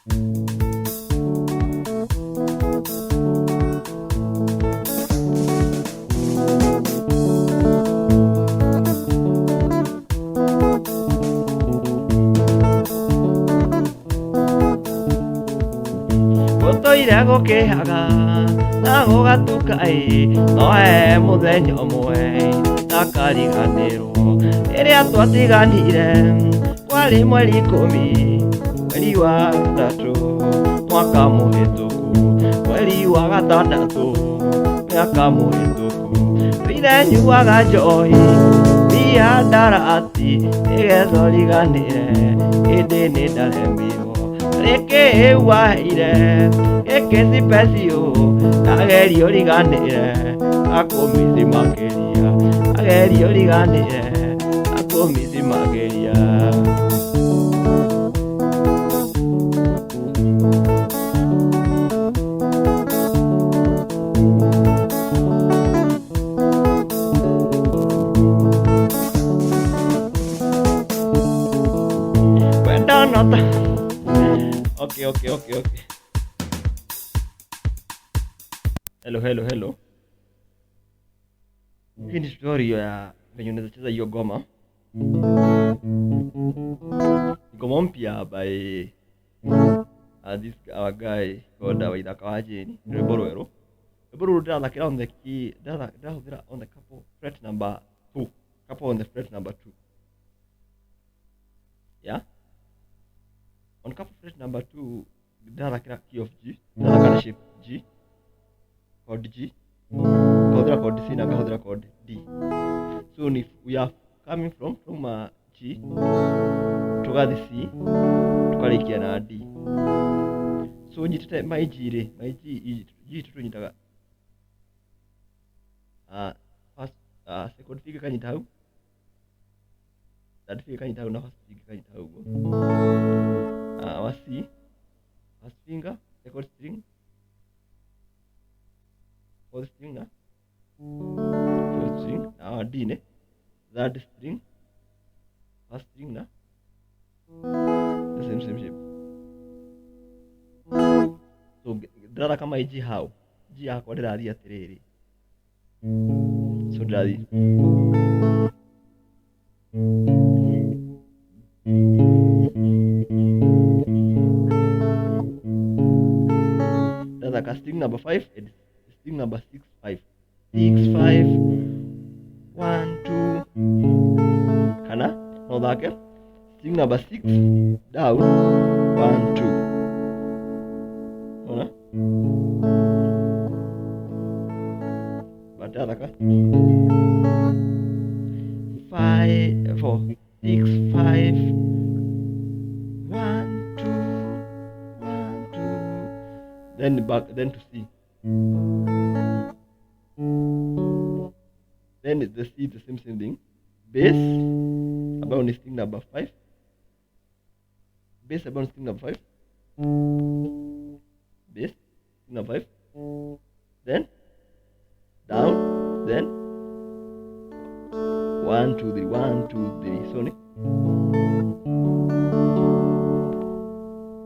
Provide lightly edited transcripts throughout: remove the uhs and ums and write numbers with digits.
Gũtũire gũkĩhaga na gũgatuka ĩ, no he mũthenya ũmwe ndakariganĩrwo rĩrĩa twatiganire, kwarĩ mweri 10 mweri wa 3 mwaka mũhĩtũku, mweri wa 6 mwaka mũhĩtũku. Ndũire nyuaga njohi mĩhandarati nĩgetha ũriganĩre, ĩndĩ nĩ ndaremirwo. Rĩkĩ waheire gĩkĩ special, ndageria ũriganĩre akũmithi makĩria, ndageria ũriganĩre akũmithi makĩria. Kwenda nota. Okay, okay, okay, okay. Hello, hello, hello. Hii ni tutorial ya venye unaweza cheza hiyo ngoma. Ngoma mpya by this our guy called Waithaka wa Jane, rwĩmbo rwerũ. Rwĩmbo rũrũ ndĩrathakĩra on the key, ndĩrahũthĩra on the capo fret number 2. Capo on the fret number 2. Yeah? On capo fret number 2 ndĩrathakĩra key of G, ndĩrathaka na shape G, chord G, ngahũthĩra chord C na ngahũthĩra chord D. So if we are coming from G tũgathiĩ C tũkarĩkia na D. So nyitĩte my G rĩ, my G, G tũnyitaga first, second finger kanyita hau, third finger kanyita hau na first finger kanyita hau ũguo. Wa C, first finger, second string, fourth string na fifth string, na wa D nĩ third string, first string na the same shape. So ndĩrathaka my G how? G yakwa ndĩrathiĩ atĩrĩrĩ. So ndĩrathiĩ ndathaka string number 5 and string number 6 5 6 5 1 2, kana no thake string number 6 down 1 2. Ona but ndathaka 5 4 6 5 1 2 1 2, then back, then to C, then the C, the same thing, bass ambayo ni string number 5, bass ambayo ni string number 5, bass string number 5, then down, then 1 2 3 1 2 3, so ni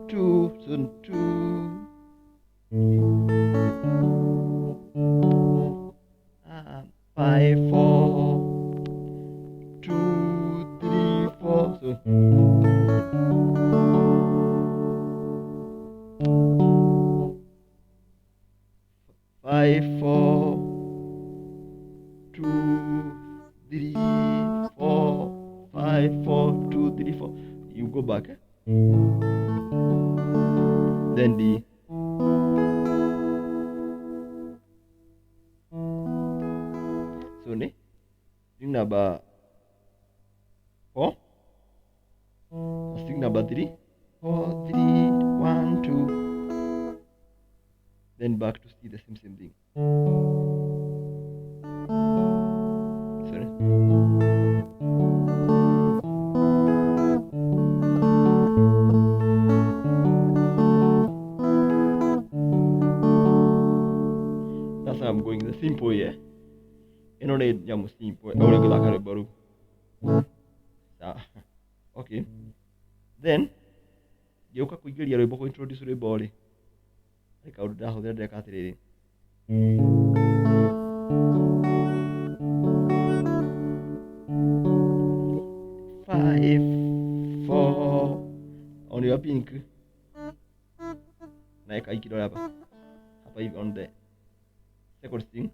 2, so 2, 5 4 2 3 4, so 5 4 2 3 4 5 4 2 3 4. You go back, Then D. So ni string number 4, string number 3, 4 3 1 2, then back to C, the same thing. Sorry. That's how I'm going, the simple, yeah. Ĩno nĩ nyamũ simple, ũrĩa ũngĩthaka rwĩmbo rũu. Sawa. Okay. Then Ngĩũka kũingĩria rwĩmbo, kũ introduce rwĩmbo rĩ, harĩ kaũndũ ndĩrahũthĩra, ndĩreka atĩrĩrĩ. Five, four, on your pink. Naweka hii kidole hapa hapa hivi on the second string.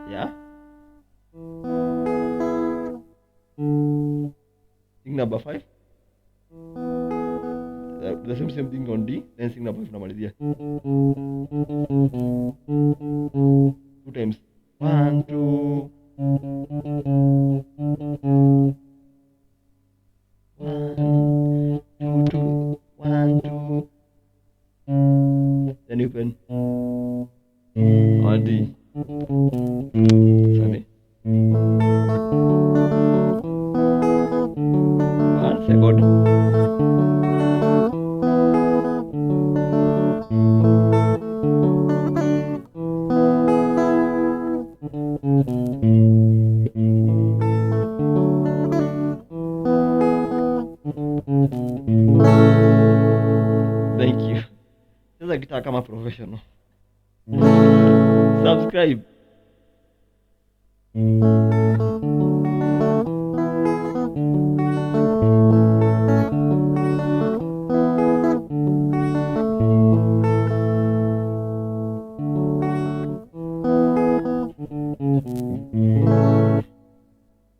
Yeah. String number 5. The same thing on D, then string number 5 tunamalizia. 2 times. 1, 2. 1, 2, 2, 1, 2. Then you open on D. Sorry. 1 second. Thank you. Cheza guitar kama professional. Subscribe.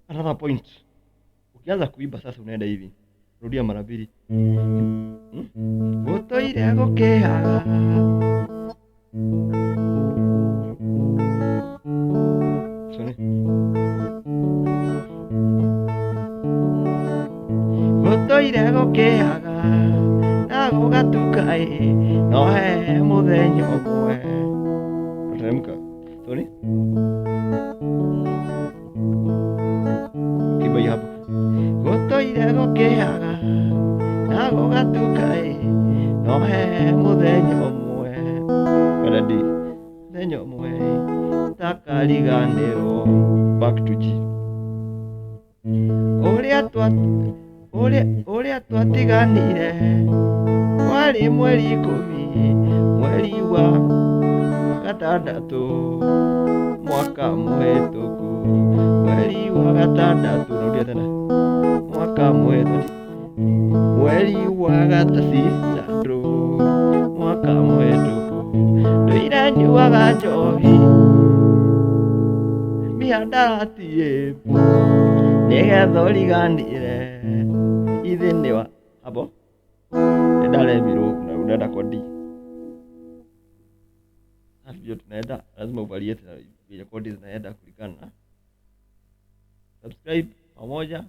Another point. Ukianza kuimba sasa unaenda hivi. Rudia mara mbili. Gũtũire gũkĩaga. Sorry. Gũtũire gũkĩaga na gũgatuka ĩ, no he mũthenya ũmwe. Unateremka. Sorry. Kiba hii hapo. Gũtũire gũkĩaga na gũgatuka ĩ, no he mũthenya ũmwe. Kada D. Mũthenya ũmwe takariganĩrwo. Back to G. Ũrĩa twatiganire warĩ mweri 10, mweri wa gatandatũ, mwaka mũhĩtũku. Mweri wa gatandatũ, narudia tena. Mwaka mũhĩtũku. Mweri wa gatandatũ, mwaka mũhĩtũku. Ndũire nyuaga njohi mĩhandarati ĩ, nĩgetha ũriganĩre ithe nĩ wa hapo nĩndaremirwo na unaenda kwa D. Ndio tunaenda, lazima uvariate na vile kodi zinaenda kulingana. Subscribe pamoja.